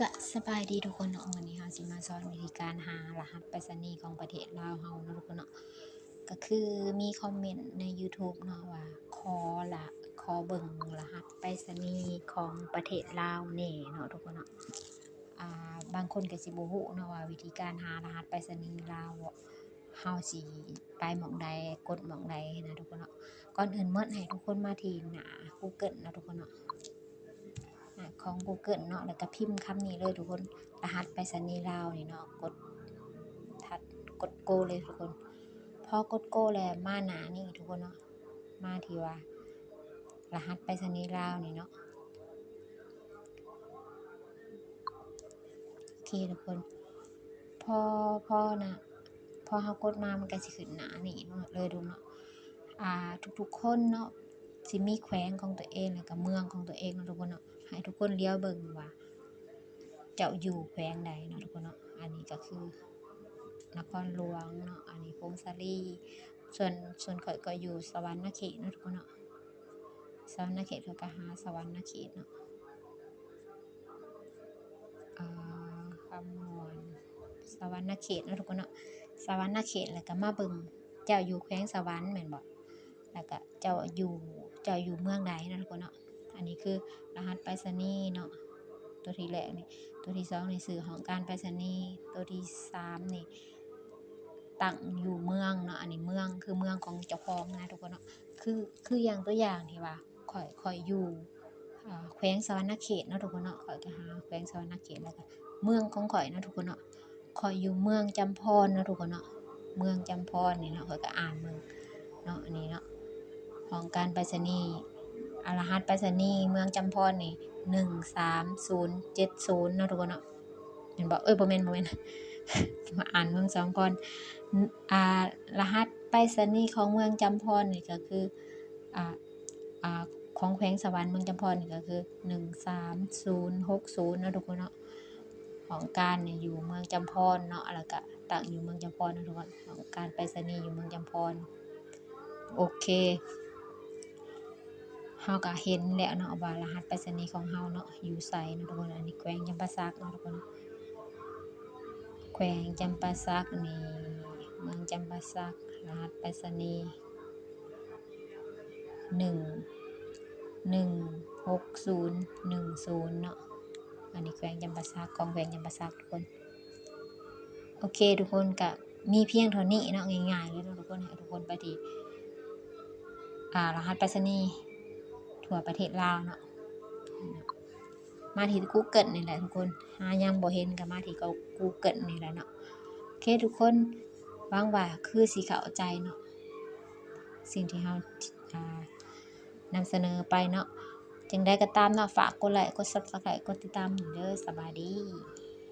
ກະສະບາຍດີທຸກຄົນເນາະ, ມື້ນີ້ເຮົາຊິມາສອນວິທີການຫາລະຫັດໄປສະນີຂອງປະເທດລາວເຮົາເນາະທຸກຄົນເນາະ. ກະຄືມີຄອມເມັນໃນ YouTube ເນາະວ່າ ຂໍລະ ຂໍເບິ່ງລະຫັດໄປສະນີຂອງປະເທດລາວແດ່ເນາະທຸກຄົນເນາະ. ອ່າ ບາງຄົນກະຊິບໍ່ຮູ້ເນາະວ່າວິທີການຫາລະຫັດໄປສະນີລາວ ເຮົາຊິໄປໝ່ອງໃດ ກົດໝ່ອງໃດນະທຸກຄົນເນາະ. ກ່ອນອື່ນໝົດໃຫ້ທຸກຄົນມາທີ່ໜ້າ Google ເນາະທຸກຄົນເນາະ, ໜ້າຂອງ Google ເນາະ, ແລ້ວກະພິມຄຳນີ້ເລີຍທຸກຄົນ ລະຫັດໄປສະນີລາວນີ້ເນາະ, ກົດ ທັດ ກົດ Go ເລີຍທຸກຄົນ. ພໍກົດ Go ແລ້ວມາໜ້ານີ້ທຸກຄົນເນາະ, ມາທີ່ວ່າລະຫັດໄປສະນີລາວນີ້ເນາະ. ໂອເຄທຸກຄົນ, ພໍ ພໍນະ ພໍເຮົາກົດມາມັນກະຊິຂຶ້ນໜ້ານີ້ເນາະ ເລີຍທຸກເນາະ. ອ່າ ທຸກໆຄົນເນາະ ຊິມີແຂວງຂອງຕົວເອງ ແລ້ວກະເມືອງຂອງຕົວເອງເນາະທຸກຄົນເນາະ. ໃຫ້ທຸກຄົນລຽວເບິ່ງວ່າເຈົ້າຢູ່ແຂວງໃດເນາະທຸກຄົນເນາະ. ອັນນີ້ກະຄືນະຄອນຫຼວງເນາະ, ອັນນີ້ຜົ້ງສາລີ, ສ່ວນ ສ່ວນຂ້ອຍກໍຢູ່ສະຫວັນນະເຂດເນາະທຸກຄົນເນາະ. ສະຫວັນນະເຂດ ເຂົາກະຫາສະຫວັນນະເຂດເນາະ, ອ່າ ຄຳມ່ວນ ສະຫວັນນະເຂດເນາະທຸກຄົນເນາະ. ສະຫວັນນະເຂດ ແລ້ວກະມາເບິ່ງ ເຈົ້າຢູ່ແຂວງສະຫວັນແມ່ນບໍ່ ແລ້ວກະເຈົ້າຢູ່ ເຈົ້າຢູ່ເມືອງໃດເນາະທຸກຄົນເນາະ. ອັນນີ້ຄືລະຫັດໄປສະນີເນາະ, ຕົວທີແລກນີ້. ຕົວທີສອງນີ້ຊື່ຫ້ອງການໄປສະນີ, ຕົວທີສາມນີ້ ຕັ້ງຢູ່ເມືອງເນາະ, ອັນນີ້ເມືອງ ຄືເມືອງຂອງເຈົ້າຂອງນະທຸກຄົນເນາະ. ຄື ຄືຢ່າງຕົວຢ່າງທີ່ວ່າຂ້ອຍ ຂ້ອຍຢູ່ ອ່າ ແຂວງສະຫວັນນະເຂດເນາະທຸກຄົນເນາະ, ຂ້ອຍກະຫາແຂວງສະຫວັນນະເຂດ ແລ້ວກະເມືອງຂອງຂ້ອຍເນາະທຸກຄົນເນາະ. ຂ້ອຍຢູ່ເມືອງຈຳພອນເນາະທຸກຄົນເນາະ, ເມືອງຈຳພອນນີ້ເນາະ, ຂ້ອຍກະອ່ານເບິ່ງເນາະ ອັນນີ້ເນາະ. ຫ້ອງການໄປສະນີ ອາ ລະຫັດໄປສະນີເມືອງຈຳພອນນີ້ ໜຶ່ງສາມສູນເຈັດສູນເນາະທຸກຄົນເນາະ. ແມ່ນບໍ່? ເອີຍ ບໍ່ແມ່ນ ບໍ່ແມ່ນ ມາອ່ານເມືອງຈຳພອນ. ອາ ລະຫັດໄປສະນີຂອງເມືອງຈຳພອນນີ້ກະຄື ອາ ອາ ຂອງແຂວງສະຫວັນເມືອງຈຳພອນນີ້ກະຄື ໜຶ່ງສາມສູນຫົກສູນເນາະທຸກຄົນເນາະ. ຫ້ອງການນີ້ຢູ່ເມືອງຈຳພອນເນາະ, ແລ້ວກະຕັ້ງຢູ່ເມືອງຈຳພອນເນາະທຸກຄົນ. ຫ້ອງການໄປສະນີຢູ່ເມືອງຈຳພອນ. ໂອເຄ ເຮົາກະເຫັນແລ້ວເນາະວ່າລະຫັດໄປສະນີຂອງເຮົາເນາະ ຢູ່ໃສເນາະທຸກຄົນ. ອັນນີ້ແຂວງຈຳປາສັກເນາະທຸກຄົນ, ແຂວງຈຳປາສັກນີ້ ເມືອງຈຳປາສັກ ລະຫັດໄປສະນີ ໜຶ່ງ ໜຶ່ງຫົກສູນໜຶ່ງສູນເນາະ. ອັນນີ້ແຂວງຈຳປາສັກ ຂອງແຂວງຈຳປາສັກທຸກຄົນ. ໂອເຄທຸກຄົນ ກະມີພຽງເທົ່ານີ້ເນາະ, ງ່າຍໆເລີຍເນາະທຸກຄົນ. ໃຫ້ທຸກຄົນໄປທີ່ ອາ ລະຫັດໄປສະນີທົ່ວປະເທດລາວເນາະ, ມາທີ່ Google ນີ້ແຫຼະທຸກຄົນ. ຫາຍັງບໍ່ເຫັນກະມາທີ່ Google ນີ້ແຫຼະເນາະ. ໂອເຄທຸກຄົນ, ຫວັງວ່າຄືຊິເຂົ້າໃຈເນາະ ສິ່ງທີ່ເຮົາ ອາ ນຳສະເໜີໄປເນາະ. ຈັ່ງໃດກໍຕາມເນາະ, ຝາກກົດໄລ ກົດ Subscribe ກົດຕິດຕາມເດີ. ສະບາຍດີ.